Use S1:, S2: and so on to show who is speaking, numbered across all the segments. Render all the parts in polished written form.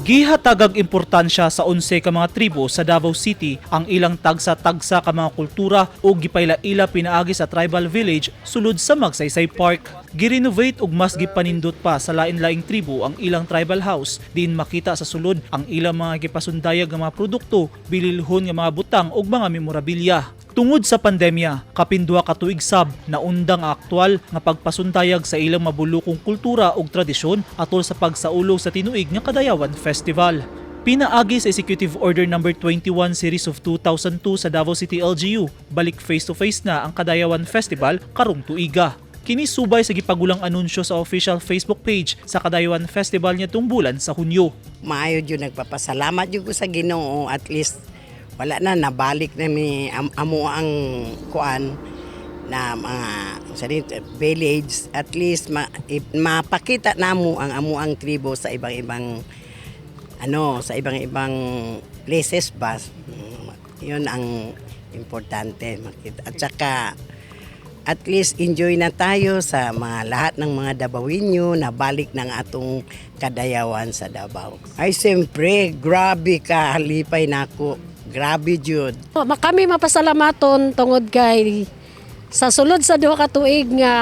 S1: Gihatagag importansya sa 11 ka mga tribo sa Davao City ang ilang tagsa-tagsa ka mga kultura o gipaila-ila pinaagi sa tribal village sulod sa Magsaysay Park. Girenovate ug mas gipanindot pa sa lain-laing tribo ang ilang tribal house diin makita sa sulod ang ilang mga gipasundayag nga mga produkto, bililhon nga mga butang ug mga memorabilia. Tungod sa pandemya, kapin 2 ka tuig sab naundang ang aktual nga pagpasundayag sa ilang mabulukong kultura ug tradisyon atol sa pagsaulog sa tinuig nga Kadayawan Festival. Pinaagi sa Executive Order Number 21 Series of 2002 sa Davao City LGU, balik face-to-face na ang Kadayawan Festival karong tuiga. Kini subay sa gipagulang anunsyo sa official Facebook page sa Kadayawan Festival niadtong bulan sa Hunyo.
S2: Maayo jud, nagpapasalamat jud ko sa Ginoo, at least wala na, nabalik na mi amo ang kuan na mga sa village, at least mapakita namo ang amo ang tribo sa ibang-ibang ano, sa ibang-ibang places ba. Yun ang importante makita at saka at least enjoy na tayo sa mga lahat ng mga Dabawenyo na balik ng atong kadayawan sa Davao. Ay siyempre, grabe ka halipay nako. Grabe jud.
S3: Kami mapasalamaton tungod kay sa sulod sa 2 ka tuig nga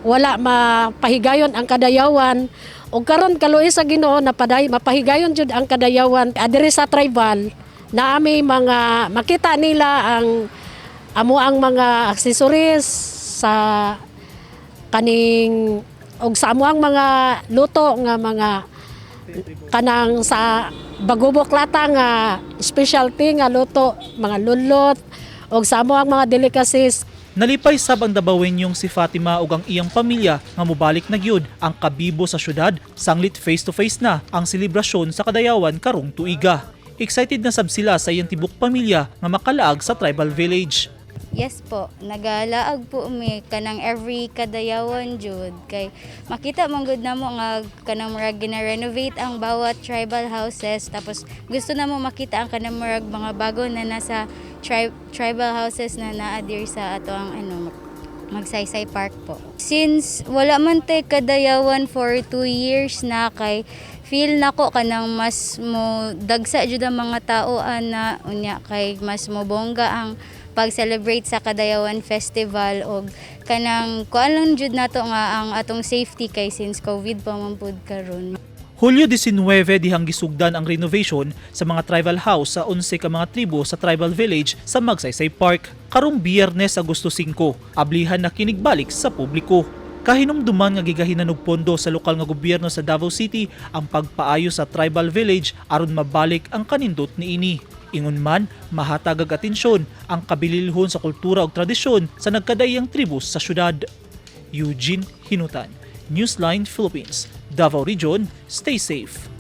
S3: wala mapahigayon ang kadayawan ug karon, kaluoy sa Ginoo, napaday mapahigayon jud ang kadayawan adiri sa tribal na ami mga makita nila ang amo ang mga accessories sa kaning og sa amo ang mga luto nga mga kanang sa Bagubok Lata nga specialty nga luto, mga lulot og sa amo ang mga delicacies.
S1: Nalipay sab ang Dabawenyong si Fatima ug ang iyang pamilya nga mobalik na gyud ang kabibo sa syudad sanglit face to face na ang selebrasyon sa Kadayawan karong tuiga. Excited na sab sila sa iyang tibok pamilya nga makalaag sa tribal village.
S4: Yes po, nagalaag po mi kanang every Kadayawan jud kay makita man gud namo nga kanang murag gina-renovate ang bawat tribal houses, tapos gusto namo makita ang kanang murag mga bago na nasa tribal houses na naa diri sa ato ang ano, Magsaysay Park po. Since wala man tay Kadayawan for 2 years na, kay feel nako kanang mas mo dagsa jud ang mga tao ana, unya kay mas mo bongga ang pag-celebrate sa Kadayawan Festival og kanang kuan lang jud nato nga ang atong safety kay since COVID pa man pud karon.
S1: Hulyo 19 dihang gisugdan ang renovation sa mga tribal house sa 11 ka mga tribo sa tribal village sa Magsaysay Park. Karong Biyernes, Agosto 5, ablihan na kinig balik sa publiko. Kahinumduman nga gigahinan og pondo sa lokal nga gobyerno sa Davao City ang pagpaayo sa tribal village aron mabalik ang kanindot niini. Ingon man, mahatagag atensyon ang kabililhon sa kultura ug tradisyon sa nagkadaiyang tribo sa syudad. Eugene Hinutan, Newsline Philippines, Davao Region, stay safe.